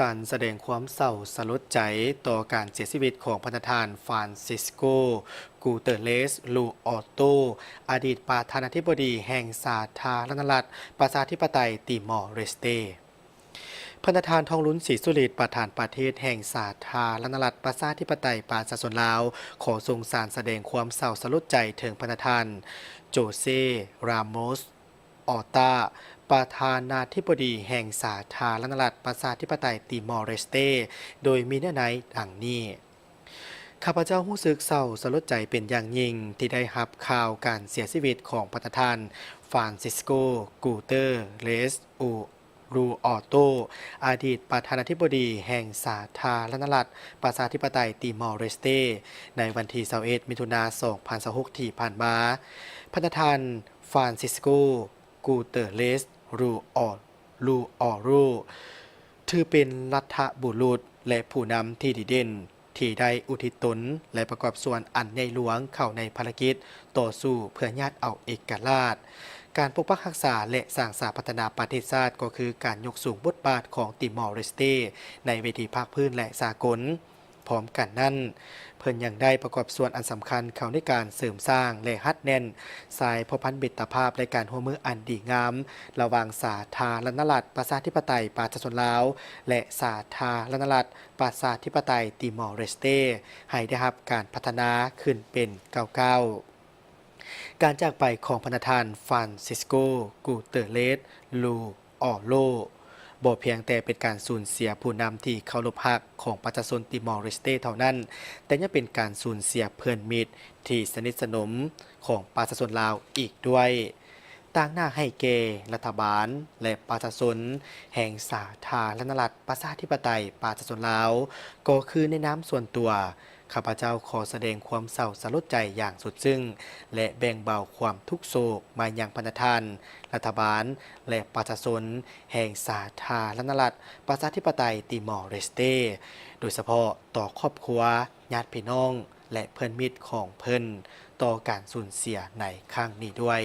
ສັນສະແດງຄວາມເສົ້າສະຫຼົດໃຈຕໍ່ການເສຍຊີວິດຂອງພັນນະທ່ານ ຟານຊິສໂກ ກູເຕີເລສ ລູອອໂຕ ອະດີດປະທານາທິບໍດີແຫ່ງສາທາລະນະລັດ ປະຊາທິປະໄຕຕີມໍເລສເຕ. ພັນນະທ່ານ ທອງລຸນ ສີສຸລິດ ປະທານປະເທດແຫ່ງສາທາລະນະລັດ ປະຊາທິປະໄຕປະຊາຊົນລາວ ຂໍສົ່ງສານສະແດງຄວາມເສົ້າສະຫຼົດໃຈເຖິງພັນນະທ່ານ ໂຈເຊ ຣາໂມສ ອອຕາ ປະທານາທິບໍດີແຫ່ງສາທາລະນະລັດ ປະຊາທິປະໄຕຕີມໍເລສເຕ ໂດຍມີເນື້ອໃນດັ່ງນີ້. ຂ້າພະເຈົ້າຮູ້ສຶກເສົ້າສະຫຼົດໃຈເປັນຢ່າງຍິ່ງ ທີ່ໄດ້ຮັບຂ່າວການເສຍຊີວິດຂອງພັນນະທ່ານ ຟານຊິສໂກ ກູເຕີເລສ ອູ ລູອອໂຕ ອະດີດປະທານາທິບໍດີແຫ່ງສາທາລະນະລັດ ປະຊາທິປະໄຕຕີມໍເລສເຕ ໃນວັນທີຊາວເອັດ ມິຖຸນາ ສອງພັນຊາວຫົກ ທີ່ຜ່ານມາ. ພັນນະທ່ານ ຟານຊິສໂກ ກູເຕີເລສ ລູອອ ລູອອໂຣ ຖືເປັນລັດຖະບຸລຸດ ແລະ ຜູ້ນຳທີ່ດີເດັ່ນ ທີ່ໄດ້ອຸທິດຕົນ ແລະ ປະກອບສ່ວນອັນໃຫຍ່ຫຼວງເຂົ້າໃນພາລະກິດຕໍ່ສູ້ເພື່ອຍາດເອົາເອກະລາດ, ການປົກປັກຮັກສາ ແລະ ສ້າງສາພັດທະນາປະເທດຊາດ ກໍຄືການຍົກສູງບົດບາດຂອງຕີມໍເລສເຕ ໃນເວທີພາກພື້ນ ແລະ ສາກົນ. ພ້ອມກັນນັ້ນ, ເພິ່ນຍັງໄດ້ປະກອບສ່ວນອັນສຳຄັນເຂົ້າໃນການເສີມສ້າງ ແລະ ຮັດແໜ້ນສາຍພົວພັນມິດຕະພາບ ແລະ ການຮ່ວມມືອັນດີງາມ ລະຫວ່າງສາທາລະນະລັດ ປະຊາທິປະໄຕ ປະຊາຊົນລາວ ແລະ ສາທາລະນະລັດ ປະຊາທິປະໄຕຕີມໍເລສເຕ ໃຫ້ໄດ້ຮັບການພັດທະນາຂຶ້ນເປັນກ້າວໆ. ການຈາກໄປຂອງພັນນະທ່ານ ຟານຊິສໂກ ກູເຕີເລສ ລູອອໂຣ ບໍ່ພຽງແຕ່ເປັນການສູນເສຍຜູ້ນຳທີ່ເຄົາລົບຮັກຂອງປະຊາຊົນຕີມໍເລສເຕເທົ່ານັ້ນ, ແຕ່ຍັງເປັນການສູນເສຍເພື່ອນມິດທີ່ສະໜິດສະໜົມຂອງປະຊາຊົນລາວອີກດ້ວຍ. ຕາງໜ້າໃຫ້ແກ່ລັດຖະບານ ແລະ ປະຊາຊົນແຫ່ງສາທາລະນະລັດ ປະຊາທິປະໄຕ ປະຊາຊົນລາວ, ກໍຄືໃນນາມສ່ວນຕົວ, ຂ້າພະເຈົ້າຂໍສະແດງຄວາມເສົ້າສະຫຼົດໃຈຢ່າງສຸດຊຶ້ງ ແລະ ແບ່ງເບົາຄວາມທຸກໂສກມາຍັງພັນນະທ່ານ, ລັດຖະບານ ແລະ ປະຊາຊົນແຫ່ງສາທາລະນະລັດ ປະຊາທິປະໄຕຕີມໍເລສເຕ, ໂດຍສະເພາະຕໍ່ຄອບຄົວ, ຍາດພີ່ນ້ອງ ແລະ ເພື່ອນມິດຂອງເພິ່ນ ຕໍ່ການສູນເສຍໃນຄັ້ງນີ້ດ້ວຍ.